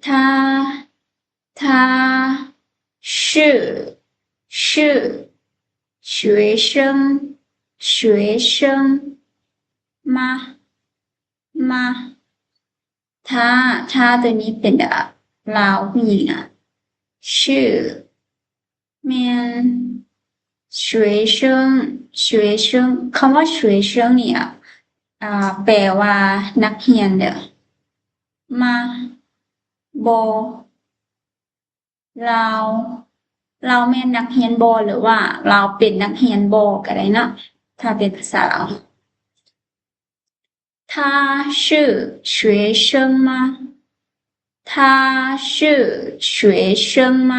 他，他是，是学生，学生吗？吗？他，他 ໂຕນີ້ເປັນ ອາ ລາວຜູ້ຍິງ ອາ ຊື່ ແມ່ນ 学生 学生 ຄຳວ່າ 学生 ນີ້ ອາ ອາ ແປວ່ານັກຮຽນເດີ້. 吗 ບໍ່ ລາວ ລາວແມ່ນນັກຮຽນບໍ່ ຫຼືວ່າລາວເປັນນັກຮຽນບໍ່ກໍໄດ້ເນາະ ຖ້າເປັນພາສາລາວ. 他是学生吗？他是学生吗？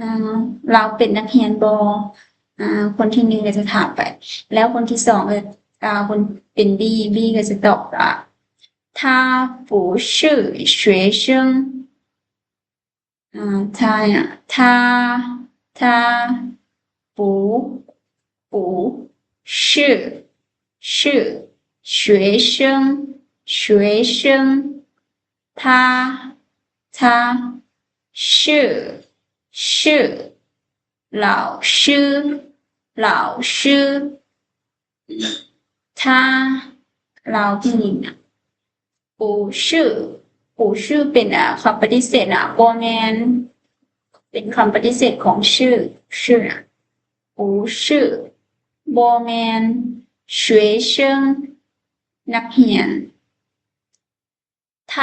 ອາ ລາວເປັນນັກຮຽນບໍ່? ອາ ຄົນທີໜຶ່ງກໍຈະຖາມໄປ ແລ້ວຄົນທີສອງກໍ ອາ ຄົນເປັນ B B ກໍຈະຕອບວ່າ 他不是学生 ອາ 他 ອາ 他 他 不 不 是 是 学生 学生 他 他 是 是 老师 老师 他 ລາວຜູ້ຍິງ 不是 不是 ເປັນ ອາ ຄຳປະຕິເສດນະ ບໍ່ແມ່ນ ເປັນຄຳປະຕິເສດຂອງ 是 是 不是 ບໍ່ແມ່ນ 学生 ນັກຮຽນ 他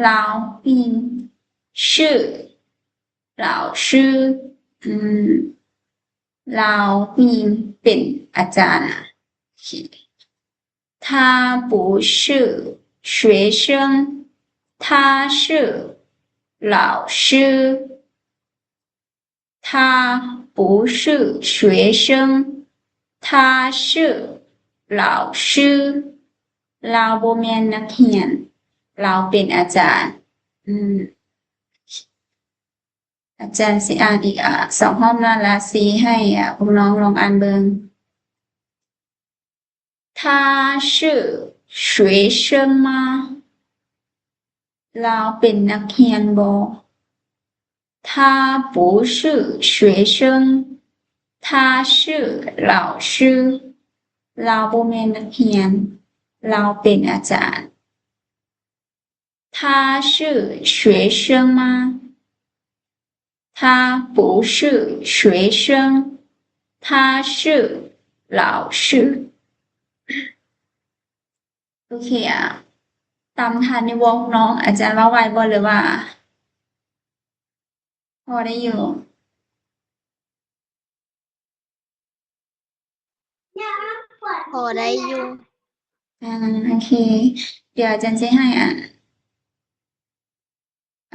ລາວ ຜູ້ຍິງ 是 老师 ອືມ ລາວ ຜູ້ຍິງ ເປັນອາຈານ ໂອເຄ 他不是学生 他是老师 他不是学生 他是老师 ລາວບໍ່ແມ່ນນັກຮຽນ ລາວເປັນອາຈານ ອືມ ອາຈານຊິອ່ານອີກ ອາ ສອງຮອບນັ້ນລະ ຊິໃຫ້ ອາ ພວກນ້ອງລອງອ່ານເບິ່ງ. 他是学生吗? ລາວເປັນນັກຮຽນບໍ່? 他不是学生，他是老师。 ລາວບໍ່ແມ່ນນັກຮຽນ ລາວເປັນອາຈານ. 他是学生吗? 他不是学生，他是老师。 ໂອເຄ ອາ ຕາມທັນຢູ່ບໍ່ນ້ອງ? ອາຈານເວົ້າໄວບໍ່ ຫຼືວ່າພໍໄດ້ຢູ່? ພໍໄດ້ຢູ່. ອາ ໂອເຄ ດຽວອາຈານຊິໃຫ້ ອາ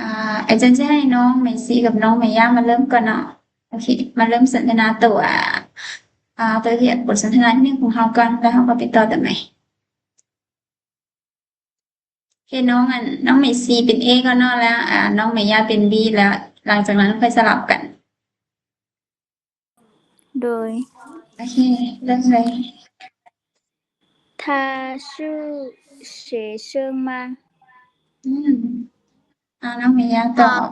ອາ ອາຈານຈະໃຫ້ນ້ອງເມຊີກັບນ້ອງເມຍ່າມາເລີ່ມກ່ອນເນາະ. ໂອເຄ ມາເລີ່ມສົນທະນາໂຕ ອາ ອາ ໂຕທີ່ບົດສົນທະນາທີໜຶ່ງຂອງເຮົາກ່ອນ ແລ້ວເຮົາກໍໄປຕໍ່ໂຕໃໝ່. ໂອເຄ ນ້ອງ ອັນ ນ້ອງເມຊີເປັນ A ກ່ອນເນາະ ແລ້ວ ອາ ນ້ອງເມຍ່າເປັນ B ແລ້ວ ຫຼັງຈາກນັ້ນຄ່ອຍສະຫຼັບກັນ. ໂດຍ. ໂອເຄ ເລີ່ມເລີຍ. 他是学生吗? ອືມ ອາ ນ້ອງເມຍ່າຕອບ.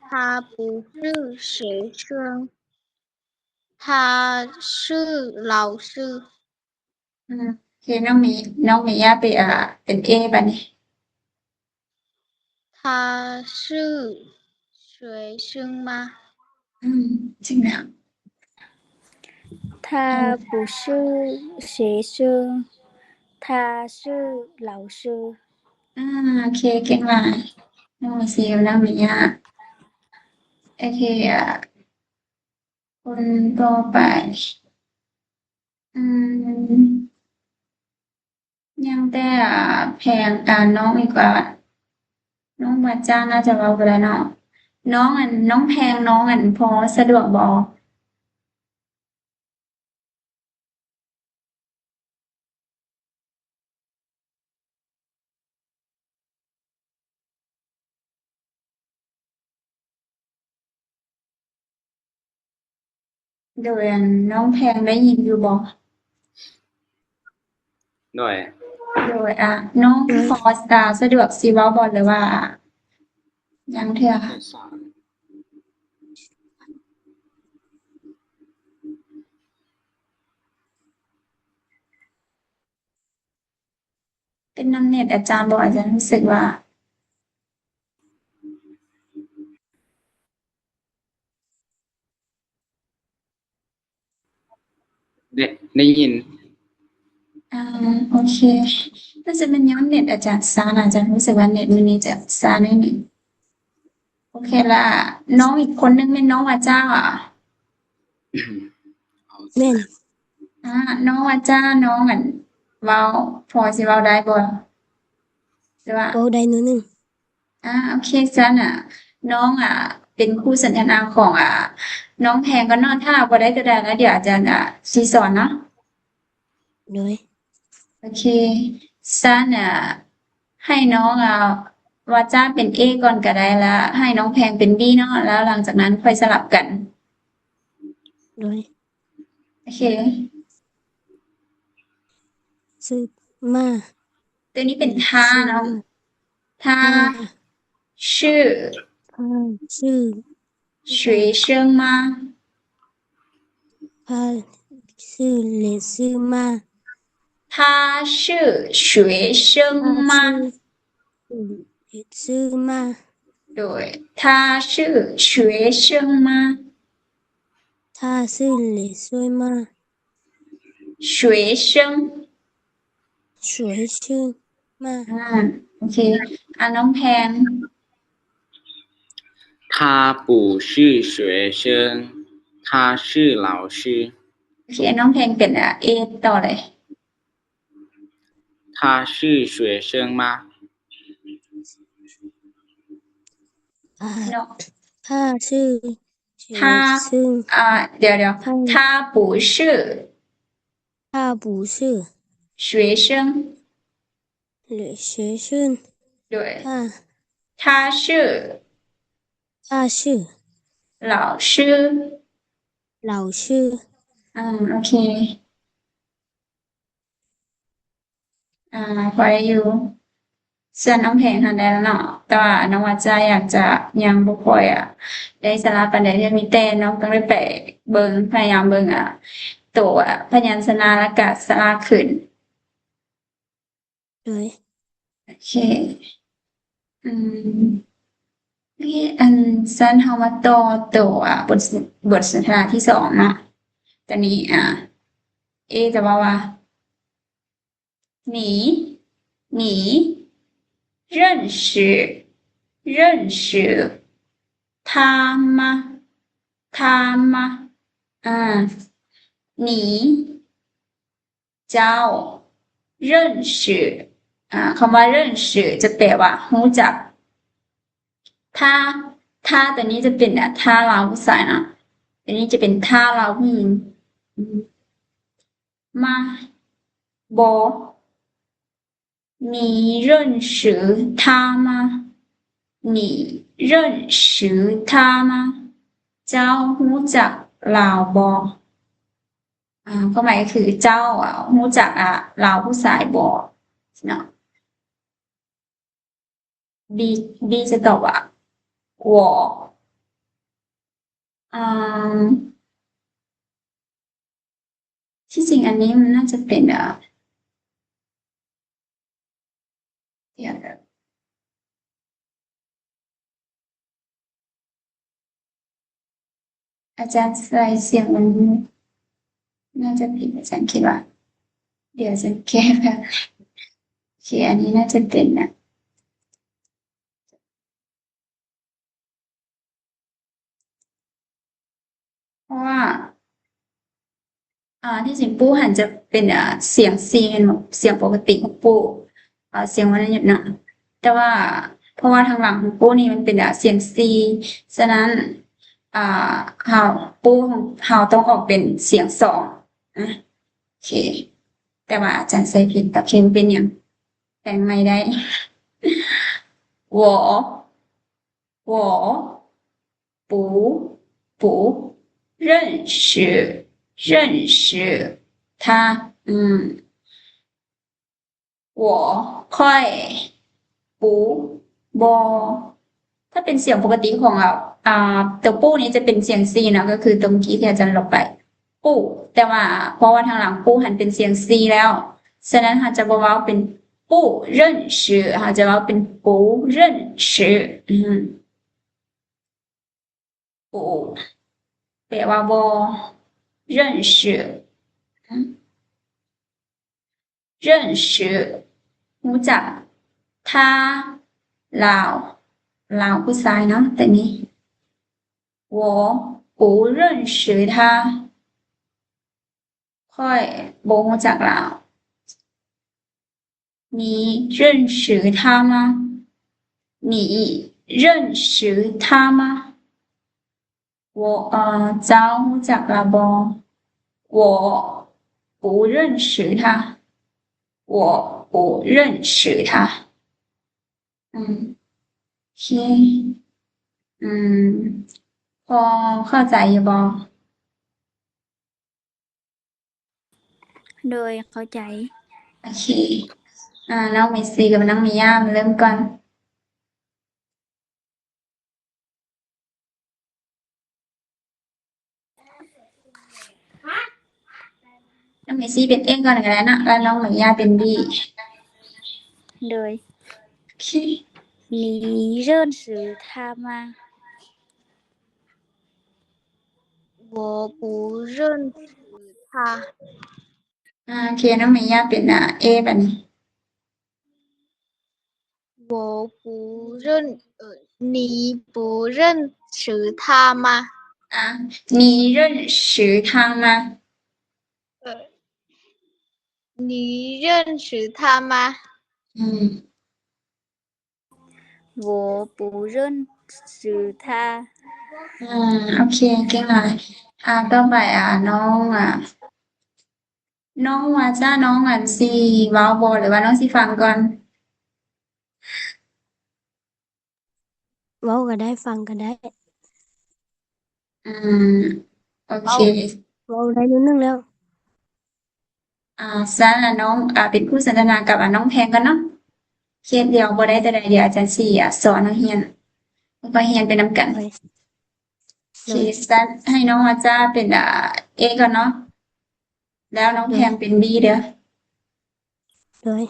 他不是学生，他是老师。 ອືມ ໂອເຄ ນ້ອງເມ ນ້ອງເມຍ່າໄປ ອາ ເປັນ A ບາດນີ້. 他是学生吗? ອືມ ຈິງແລ້ວ. 他不是学生，他是老师。 ອາ ໂອເຄ ເກັ່ງຫຼາຍ ນ້ອງເມຊີກັບນ້ອງເມຍ່າ. ໂອເຄ ອາ ຄົນຕໍ່ໄປ ອືມ ຍັງແຕ່ ອາ ແພງ ອາ ນ້ອງອີກວ່າ ນ້ອງມາຈ້າ ໜ້າຈະເວົ້າບໍ່ໄດ້ເນາະ. ນ້ອງ ອັນ ນ້ອງແພງ ນ້ອງ ອັນ ພໍສະດວກບໍ່? ໂດຍ ອັນ ນ້ອງແພງໄດ້ຍິນຢູ່ບໍ່? ໂດຍ ໂດຍ ອ່າ ນ້ອງພໍສະດວກຊິເວົ້າບໍ່ ຫຼືວ່າຍັງເທື່ອ? ເປັນນຳເນັດອາຈານບໍ່? ອາຈານຮູ້ສຶກວ່າ ໄດ້ ໄດ້ຍິນ. ອ່າ ໂອເຄ ໜ້າຈະແມ່ນຍ້ອນເນັດອາຈານຊ້ານະ ອາຈານຮູ້ສຶກວ່າເນັດມື້ນີ້ຈະຊ້າໜ້ອຍໜຶ່ງ. ໂອເຄລະ ນ້ອງອີກຄົນໜຶ່ງແມ່ນນ້ອງວາຈາຫວາ? ແມ່ນ. ອ່າ ນ້ອງວາຈາ ນ້ອງ ອັນ ເວົ້າ ພໍຊິເວົ້າໄດ້ບໍ່? ຫຼືວ່າ ເວົ້າໄດ້ໜ້ອຍໜຶ່ງ. ອ່າ ໂອເຄ ຊັ້ນ ອ່າ ນ້ອງ ອ່າ ເປັນຄູ່ສົນທະນາຂອງ ອ່າ ນ້ອງແພງກ່ອນເນາະ. ຖ້າເວົ້າບໍ່ໄດ້ຕົວໃດແລ້ວ ດຽວອາຈານ ອ່າ ຊິສອນເນາະ. ໂດຍ ໂອເຄ ຊັ້ນ ອ່າ ໃຫ້ນ້ອງ ອ່າ ວາຈາເປັນ A ກ່ອນກໍໄດ້ ແລ້ວໃຫ້ນ້ອງແພງເປັນ B ເນາະ ແລ້ວຫຼັງຈາກນັ້ນຄ່ອຍສະຫຼັບກັນ. ໂດຍ ໂອເຄ ຊື່ມາ ຕົວນີ້ເປັນທ່າເນາະ ທ່າ ຊື່ ທ່າຊື່ 学生吗 ທ່າຊື່ເລຊື່ມາ 他是学生吗 ເລຊື່ມາ ໂດຍ 他是学生吗 他是学生吗 学生 学生吗 ອ່າ ໂອເຄ ອ່າ ນ້ອງແພງ 他不是学生 他是老师 ໂອເຄ ນ້ອງແພງເປັນ A ຕໍ່ເລີຍ 他是学生吗 เนาะ 他是学生 ອ່າ ດຽວໆ 他不是 他不是学生 学生 对 他 他是 他是 老师 老师 ອ່າ ໂອເຄ ອ່າ ພໍໄດ້ຢູ່ ສ່ວນນ້ອງແພງຫັ້ນໄດ້ແລ້ວເນາະ ແຕ່ວ່ານ້ອງວາຈາຢາກຈະຍັງບໍ່ຄ່ອຍ ອ່າ ໄດ້ສະຫຼາດປານໃດ ມີແຕ່ນ້ອງຕ້ອງໄດ້ໄປເບິ່ງ ພະຍາຍາມເບິ່ງ ອ່າ ໂຕ ອ່າ ພະຍັນຊະນະ ແລ້ວກະສະຫຼາດຂຶ້ນ. ໂດຍ ໂອເຄ ອືມ ອັນຊັ້ນເຮົາມາຕໍ່ໂຕ ອ່າ ບົດ ບົດສົນທະນາທີສອງເນາະ ຕອນນີ້ ອ່າ A ຈະເວົ້າວ່າ 你 你认识 认识他吗 他吗 ອ່າ 你 ເຈົ້າ 认识 ອ່າ ຄຳວ່າ 认识 ຈະແປວ່າຮູ້ຈັກ 他 他 ຕົວນີ້ຈະເປັນ ອ່າ 他ລາວຜູ້ຊາຍເນາະ ຕົວນີ້ຈະເປັນ 他ລາວຜູ້ຍິງ 吗 ບໍ່ 你认识他吗 你认识他吗 ເຈົ້າຮູ້ຈັກລາວບໍ່ ອ່າ ຄວາມໝາຍກໍຄືເຈົ້າ ອ່າ ຮູ້ຈັກ ອ່າ ລາວຜູ້ຊາຍບໍ່ເນາະ B B ຈະຕອບວ່າ 我 ອ່າ ທີ່ຈິງອັນນີ້ມັນໜ້າຈະເປັນ ອ່າ ດຽວ ອາຈານໃສ່ສຽງມັນໜ້າຈະຜິດ ອາຈານຄິດວ່າ ດຽວອາຈານແກ້ແປັບ ໂອເຄ ອັນນີ້ໜ້າຈະເປັນນະ ເພາະວ່າ ອ່າ ທີ່ຈິງປູຫັ້ນຈະເປັນ ອ່າ ສຽງ C ແມ່ນບໍ່? ສຽງປົກກະຕິຂອງປູ ອ່າ ສຽງວັນນະຍຸດນະ ແຕ່ວ່າ ເພາະວ່າທາງຫຼັງຂອງປູນີ້ມັນເປັນ ອ່າ ສຽງ C ສະນັ້ນ ອ່າ ເຮົາ ປູເຮົາຕ້ອງອອກເປັນສຽງສອງ ອ່າ ໂອເຄ ແຕ່ວ່າອາຈານໃສ່ຜິດ ໂອເຄ ບໍ່ເປັນຫຍັງ ແປງໃໝ່ໄດ້ 我 我 不 不认识 认识他 ອືມ我 ຂ້ອຍ 不 ບໍ່. ຖ້າເປັນສຽງປົກກະຕິຂອງ ອາ ຕົວ 不 ນີ້ຈະເປັນສຽງ C ເນາະ ກໍຄືຕົວເມື່ອກີ້ທີ່ອາຈານລົບໄປ 不. ແຕ່ວ່າເພາະວ່າທາງຫຼັງ 不 ຫັ້ນເປັນສຽງ C ແລ້ວ, ສະນັ້ນເຮົາຈະບໍ່ເວົ້າເປັນ 不认识, ເຮົາຈະເວົ້າເປັນ 不认识. ອືມ 不 ແປວ່າບໍ່, 认识 认识 ຮູ້ຈັກ, 他 ລາວ, ລາວຜູ້ຊາຍເນາະ ແຕ່ນີ້ 我不认识他 ຂ້ອຍບໍ່ຮູ້ຈັກລາວ. 你认识他吗？你认识他吗？我 ເອີ ເຈົ້າຮູ້ຈັກລາວບໍ່? 我不认识他。我不认识他。 ອືມ ໂອເຄ ອືມ ພໍເຂົ້າໃຈຢູ່ບໍ່? ໂດຍ ເຂົ້າໃຈ. ໂອເຄ ອາ ນ້ອງເມຊີກັບນ້ອງເມຍ່າມາເລີ່ມກ່ອນ. ນ້ອງເມຊີເປັນ A ກ່ອນກໍໄດ້ເນາະ ແລ້ວນ້ອງເມຍ່າເປັນ B. ໂດຍ ໂອເຄ 你认识他吗？ 我不认识他。 ອາ ໂອເຄ ນ້ອງເມຍ່າເປັນ ອາ A ບັດນີ້. 我不认 ເອີ 你不认识他吗？ ອາ 你认识他吗？ 你认识他吗？ ອືມ 我不认识他。 ອືມ ໂອເຄ ເກັ່ງຫຼາຍ. ອາ ຕໍ່ໄປ ອາ ນ້ອງ ອາ ນ້ອງວ່າຈະ ນ້ອງ ອັນ ຊິເວົ້າບໍ່ ຫຼືວ່ານ້ອງຊິຟັງກ່ອນ? ເວົ້າກໍໄດ້ ຟັງກໍໄດ້. ອືມ ໂອເຄ ເວົ້າ ເວົ້າໄດ້ໜ້ອຍໜຶ່ງແລ້ວ. ອາ ຊັ້ນລະນ້ອງ ອາ ເປັນຄູ່ສົນທະນາກັບ ອາ ນ້ອງແພງກ່ອນເນາະ. ເຄດດຽວບໍ່ໄດ້ແຕ່ໃດ ດຽວອາຈານຊິ ອາ ສອນນັກຮຽນ ເຮົາໄປຮຽນໄປນຳກັນ. ໂອເຄ ຊັ້ນໃຫ້ນ້ອງອາຈາເປັນ ອາ A ກ່ອນເນາະ ແລ້ວນ້ອງແພງເປັນ B ເດີ. ໂດຍ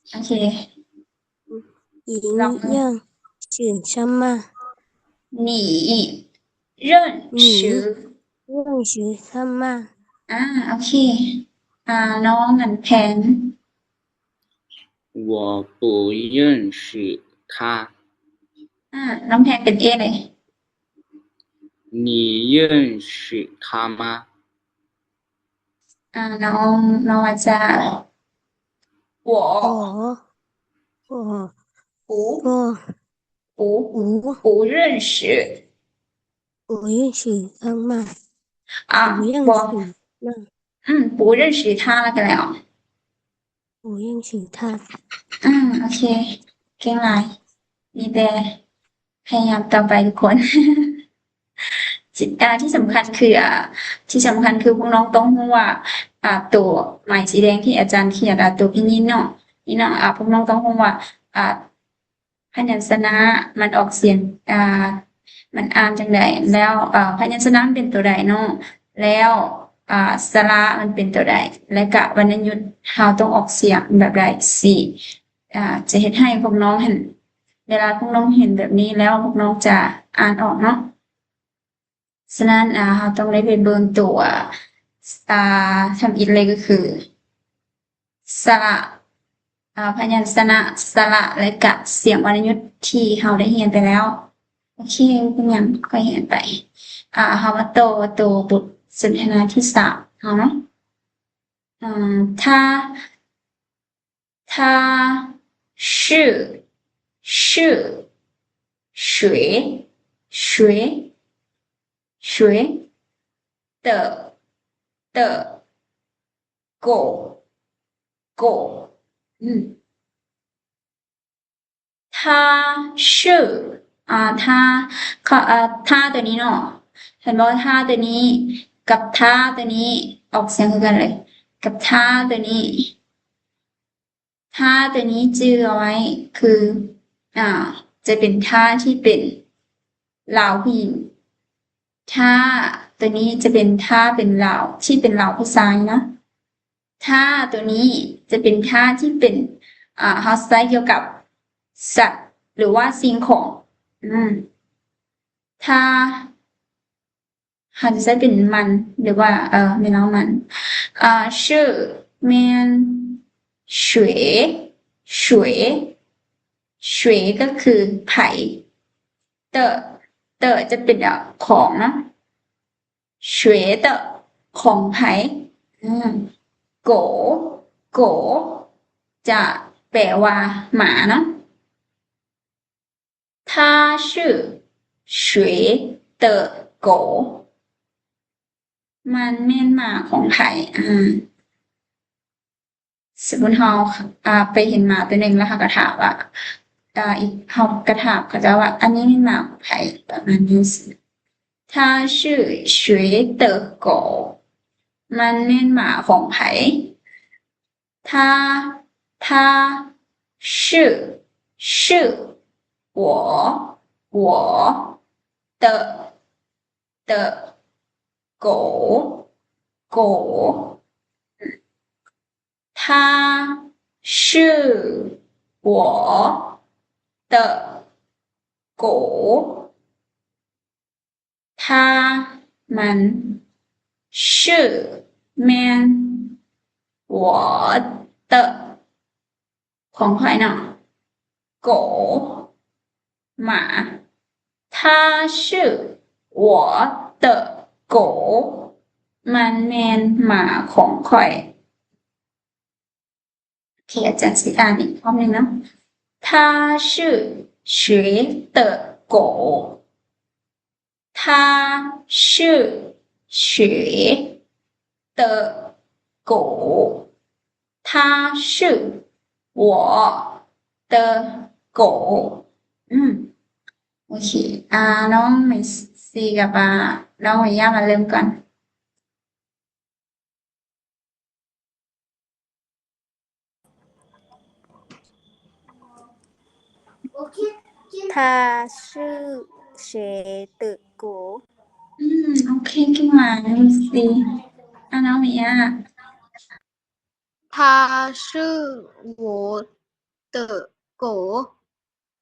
ໂອເຄ 你认识他吗？ 你认识 认识他吗？ ອາ ໂອເຄ ອາ ນ້ອງອັນແພງ 我不认识他。 ອາ ນ້ອງແພງເປັນ A ເລີຍ. 你认识他吗？ ອາ ນ້ອງ ນ້ອງອາຈາ 我 我 我 不 不 不 不认识 不认识他吗？ ອາ 不认识 บ่ 他 ອືມ 不认识他 ແລ້ວກໍແລ້ວ 不认识他。 ອືມ ໂອເຄ ເກັ່ງຫຼາຍ ມີແຕ່ ພະຍາຍາມຕໍ່ໄປທຸກຄົນ. ທີ່ ອາ ທີ່ສຳຄັນຄື ອາ ທີ່ສຳຄັນຄືພວກນ້ອງຕ້ອງຮູ້ວ່າ ອາ ໂຕໝາຍສີແດງທີ່ອາຈານຂຽນ ອາ ໂຕພິນຍິນເນາະ ພີ່ນ້ອງ ອາ ພວກນ້ອງຕ້ອງຮູ້ວ່າ ອາ ພະຍັນຊະນະມັນອອກສຽງ ອາ ມັນອ່ານຈັ່ງໃດ ແລ້ວ ອາ ພະຍັນຊະນະມັນເປັນໂຕໃດເນາະ ແລ້ວ ອາ ສະຫຼະມັນເປັນໂຕໃດ ແລະກະວັນນະຍຸດເຮົາຕ້ອງອອກສຽງແບບໃດ ຊິ ອາ ຈະເຮັດໃຫ້ພວກນ້ອງຫັ້ນ ເວລາພວກນ້ອງເຫັນແບບນີ້ແລ້ວ ພວກນ້ອງຈະອ່ານອອກເນາະ. ສະນັ້ນ ອາ ເຮົາຕ້ອງໄດ້ໄປເບິ່ງຕົວ ອາ ທຳອິດເລີຍ ກໍຄື ສະຫຼະ ອາ ພະຍັນຊະນະ ສະຫຼະ ແລະກະສຽງວັນນະຍຸດທີ່ເຮົາໄດ້ຮຽນໄປແລ້ວ. ໂອເຄ ບໍ່ເປັນຫຍັງ ຄ່ອຍຮຽນໄປ. ອາ ເຮົາມາຕໍ່ຕົວບົດສົນທະນາທີສາມເຮົາເນາະ. ອາ ຖ້າ 他是 是 谁 谁 谁 的 的 狗 狗 ອືມ 他是 ອາ 他 ເຂົາ ອາ 他 ຕົວນີ້ເນາະ ເຫັນບໍ່ 他 ຕົວນີ້ກັບ 他 ຕົວນີ້ອອກສຽງຄືກັນເລີຍ ກັບ 他 ຕົວນີ້他 ຕົວນີ້ຈື່ເອົາໄວ້ ຄື ອ່າ ຈະເປັນ 他 ທີ່ເປັນລາວຜູ້ຍິງ. 他 ຕົວນີ້ຈະເປັນ 他 ເປັນລາວ ທີ່ເປັນລາວຜູ້ຊາຍເນາະ. 他 ຕົວນີ້ຈະເປັນ 他 ທີ່ເປັນ ອ່າ ເຮົາໃຊ້ກ່ຽວກັບສັດ ຫຼືວ່າສິ່ງຂອງ. ອືມ 他 ເຮົາຈະໃຊ້ເປັນມັນ ຫຼືວ່າ ເອີ ແມ່ນເອົາມັນ. ອ່າ 是 ແມ່ນ 谁 谁 谁 ກໍຄືໃຜ. 的 的 ຈະເປັນ ຂອງເນາະ. 谁的 ຂອງໃຜ. ອືມ 狗 狗 ຈະແປວ່າໝາເນາະ. 它是谁的狗 ມັນແມ່ນໝາຂອງໃຜ. ອາ ສົມມຸດເຮົາ ອາ ໄປເຫັນໝາຕົວໜຶ່ງ ແລ້ວເຮົາກໍຖາມວ່າ ອາ ອີກ ເຮົາກໍຖາມເຂົາເຈົ້າວ່າ ອັນນີ້ແມ່ນໝາຂອງໃຜ ປະມານນີ້. 它是谁的狗 ມັນແມ່ນໝາຂອງໃຜ. 它 它 是 是 我 我的 的 狗 狗. 它是我的狗. 它 ມັນ 是 ແມ່ນ 我的 ຂອງຂ້ອຍເນາະ. 狗 ໝາ. 它是我的狗 ມັນແມ່ນໝາຂອງຂ້ອຍ. ໂອເຄ ອາຈານຊິອ່ານອີກຮອບໜຶ່ງເນາະ. 它是谁的狗? 它是谁的狗? 它是我的狗. ອືມ ໂອເຄ ອາ ນ້ອງເມຊີກັບ ອາ ນ້ອງເມຍາ ມາເລີ່ມກ່ອນ. 他是谁的狗? ອືມ ໂອເຄ ເກັ່ງຫຼາຍ ເມຊີ ອາ ນ້ອງເມຍາ. 他是我的狗.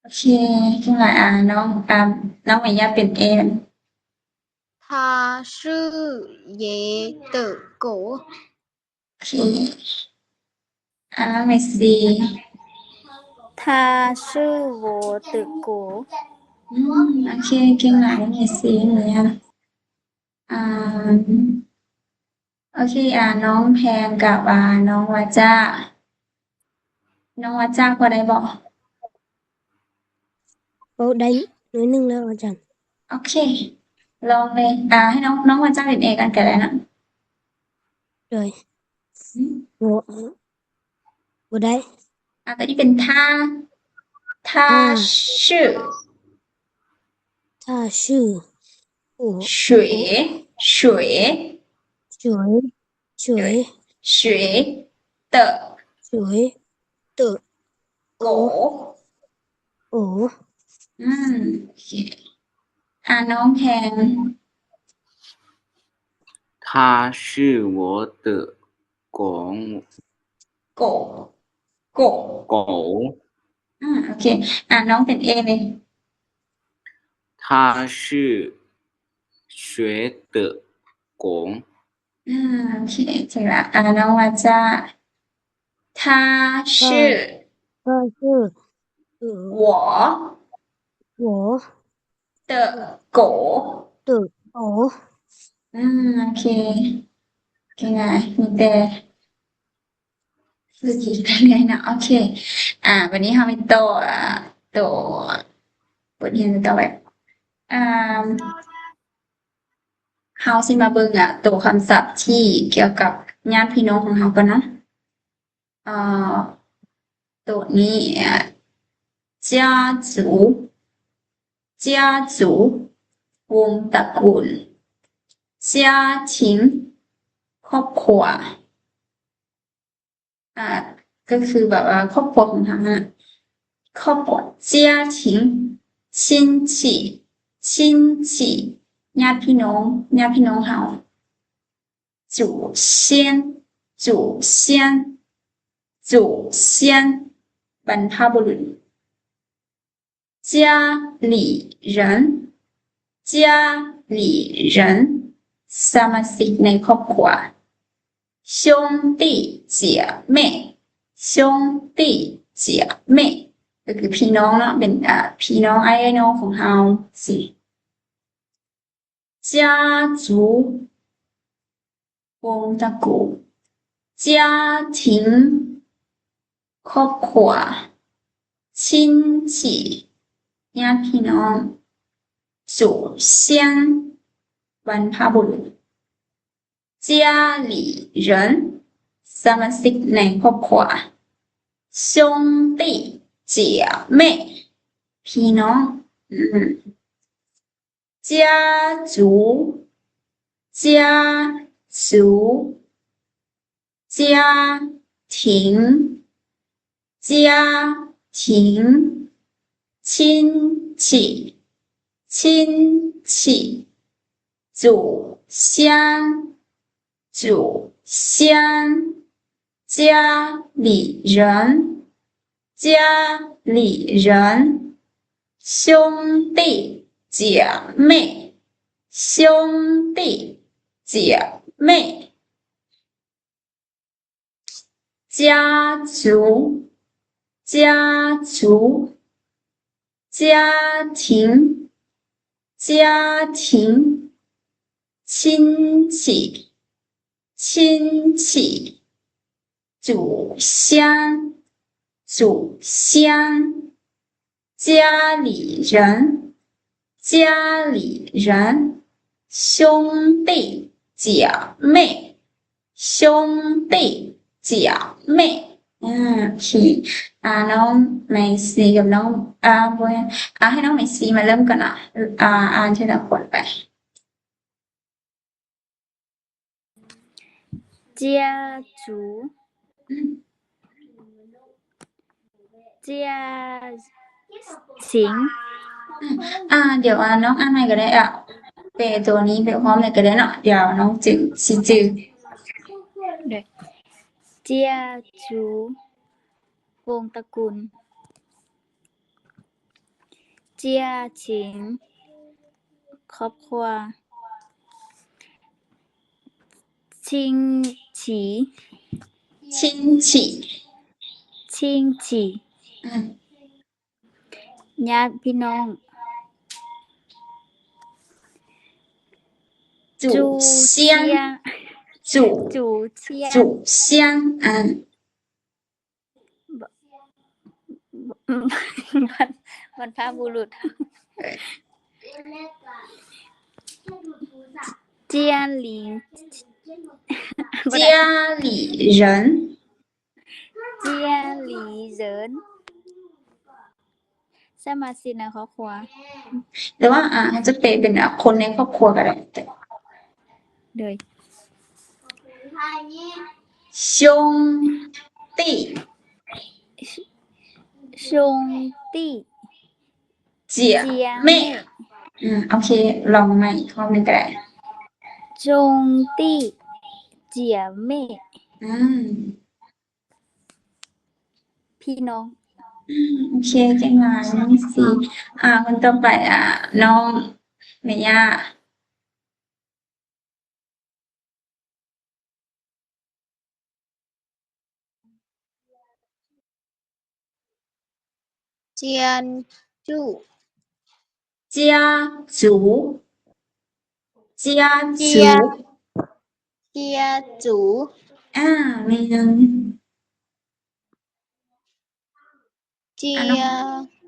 ໂອເຄ ເກັ່ງຫຼາຍ ອາ ນ້ອງ ອາ ນ້ອງເມຍາເປັນເອ. 他是爷的狗. ໂອເຄ ອາ ເມຊີ. 他是我的狗. ອືມ ໂອເຄ ເກັ່ງຫຼາຍ ເມຊີ ເມຍາ. ອາ ໂອເຄ ອາ ນ້ອງແພງກັບ ອາ ນ້ອງວາຈາ ນ້ອງວາຈາພໍໄດ້ບໍ່? ໂອ້ ໄດ້ໜ້ອຍໜຶ່ງແລ້ວອາຈານ. ໂອເຄ ລອງເລີຍ ອາ ໃຫ້ນ້ອງ ນ້ອງວາຈາເປັນເອກ່ອນກໍໄດ້ນະ. ໂດຍ ອືມ ບໍ່ ບໍ່ໄດ້. ອາ ຕົວນີ້ເປັນ 他 他是 他是 谁 谁 谁 谁 谁的 谁的 狗. 狗. ອືມ ໂອເຄ ອາ ນ້ອງແພງ. 他是我的狗. 狗 狗. 狗. ອືມ ໂອເຄ ອາ ນ້ອງເປັນເອເລີຍ. 他是谁的狗? ອືມ ໂອເຄ ຖືກລະ ອາ ນ້ອງວາຈາ. 他是 他是 我 我 的狗. 的狗. ອືມ ໂອເຄ ເກັ່ງຫຼາຍ ມີແຕ່ ຄືຊິໄປເລື້ອຍເນາະ. ໂອເຄ ອາ ບາດນີ້ເຮົາໄປຕໍ່ ອາ ໂຕ ບົດຮຽນຕໍ່ໄປ. ອາ ເຮົາຊິມາເບິ່ງ ອາ ໂຕຄຳສັບທີ່ກ່ຽວກັບຍາດພີ່ນ້ອງຂອງເຮົາກ່ອນເນາະ. ອາ ໂຕນີ້ ອາ 家族 家族 ວົງຕະກຸນ 家庭 ຄອບຄົວ ອາ ກໍຄືແບບວ່າຄອບຄົວຂອງເຮົາຫັ້ນນະ ຄອບຄົວ 家庭 亲戚 亲戚 ຍາດພີ່ນ້ອງ ຍາດພີ່ນ້ອງເຮົາ 祖先 祖先 祖先 ບັນພະບຸລຸດ 家里人 家里人 ສະມາຊິກໃນຄອບຄົວ 兄弟姐妹 兄弟姐妹 ກໍຄືພີ່ນ້ອງເນາະ ເປັນ ອາ ພີ່ນ້ອງ ອ້າຍເອື້ອຍນ້ອງຂອງເຮົາ ຊິ 家族 ວົງຕະກູນ 家庭 ຄອບຄົວ 亲戚 ຍາດພີ່ນ້ອງ 祖先 ບັນພະບຸລຸດ 家里人 ສະມາຊິກໃນຄອບຄົວ 兄弟姐妹 ພີ່ນ້ອງ ອືມ 家族 家族 家庭 家庭 亲戚 亲戚 祖先 祖先 家里人 家里人 兄弟姐妹 兄弟姐妹 家族 家族 家庭 家庭 亲戚 亲戚 祖先 祖先 家里人 家里人 兄弟姐妹 兄弟姐妹 ອາ ໂອເຄ ອາ ນ້ອງໄມຊີກັບນ້ອງ ອາ ບໍ່ແມ່ນ ອາ ໃຫ້ນ້ອງໄມຊີມາເລີ່ມກ່ອນເນາະ ອາ ອ່ານທີລະຄົນໄປ. 家族 家庭 ອາ ດຽວ ອາ ນ້ອງອ່ານໃໝ່ກໍໄດ້ ອາ ແປຕົວນີ້ໄປພ້ອມເລີຍກໍໄດ້ເນາະ ດຽວນ້ອງຈຶ່ງຊິຈື່ 家族 ວົງຕະກຸນ 家庭 ຄອບຄົວ 亲戚 亲戚 亲戚 ອືມ ຍາດພີ່ນ້ອງ 祖先 祖 祖先 祖先 ອາ ບັນພະບຸລຸດ 家里 家里人 家里人 ສະມາຊິກໃນຄອບຄົວ ຫຼືວ່າ ອາ ຈະແປເປັນ ອາ ຄົນໃນຄອບຄົວກໍໄດ້ ໂດຍ 兄弟 兄弟 姐妹 姐妹 ອືມ ໂອເຄ ລອງໃໝ່ອີກຮອບໜຶ່ງກໍໄດ້ 兄弟 姐妹 ອືມ ພີ່ນ້ອງ ອືມ ໂອເຄ ເກັ່ງຫຼາຍ ນ້ອງຊີ ອາ ຄົນຕໍ່ໄປ ອາ ນ້ອງເມຍາ 家族 家族 家族 家族 ອາ ແມ່ນ ເຈຍ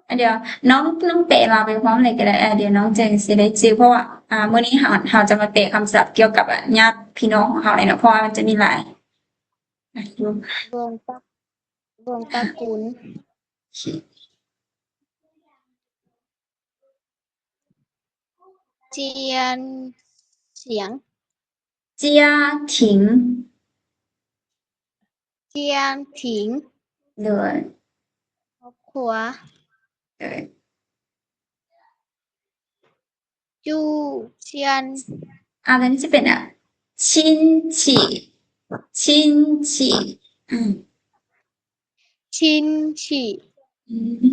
ອາ ດຽວ ນ້ອງ ນ້ອງແປລາວໄປພ້ອມເລີຍກໍໄດ້ ອາ ດຽວນ້ອງຈຶ່ງຊິໄດ້ຈື່ ເພາະວ່າ ອາ ມື້ນີ້ເຮົາ ເຮົາຈະມາແປຄຳສັບກ່ຽວກັບ ອາ ຍາດພີ່ນ້ອງຂອງເຮົາເລີຍເນາະ ເພາະວ່າມັນຈະມີຫຼາຍ ອາ ຢູ່ ວົງຕະ ວົງຕະກຸນ 家庭 家庭 家庭ໂດຍ ຄອບຄົວ ໂດຍ ຈູ່ຊຽນ ອ່າ ຕົວນີ້ຈະເປັນ ອ່າ ຊິນຊີ ຊິນຊີ ອືມ ຊິນຊີ ອືມ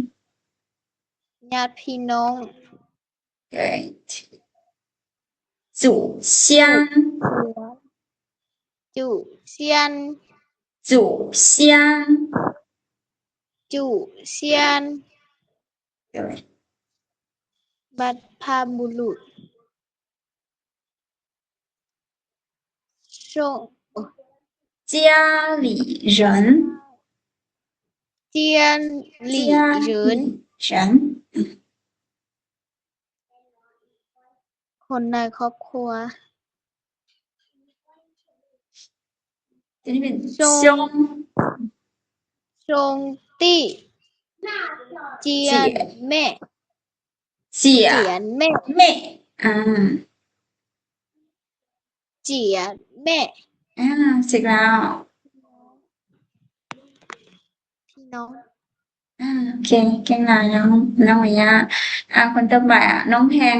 ຍາດພີ່ນ້ອງ ເອີຍ ຈູ່ຊຽນ ຈູ່ຊຽນ ຈູ່ຊຽນ ຈູ່ຊຽນ ເອີຍ ບັບພະບຸລຸດ 家里人 ຈຽນລີເຈີນ ຄົນໃນຄອບຄົວ ຕົວນີ້ເປັນ ຊົງ ຊົງ ຊົງຕີ ຈຽນແມ່ ຈຽນແມ່ ແມ່ ອ່າ ຈຽນແມ່ ອ່າ ຖືກແລ້ວ ພີ່ນ້ອງ ອ່າ ໂອເຄ ເກັ່ງຫຼາຍນ້ອງ ນ້ອງມາຍາ ອ່າ ຄົນຕໍ່ໄປ ອ່າ ນ້ອງແພງ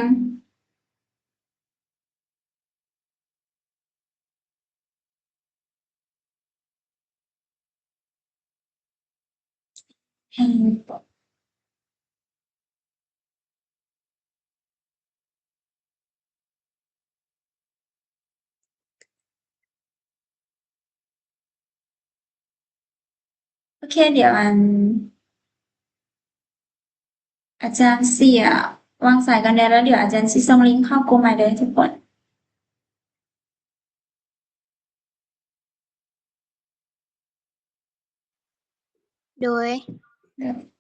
ແພງ ໂອເຄ ດຽວອັນ ອາຈານຊິວາງສາຍກ່ອນເດີ ແລ້ວດຽວອາຈານຊິສົ່ງລິງເຂົ້າກຸ່ມໃໝ່ເດີທຸກຄົນ ໂດຍ ໂດຍ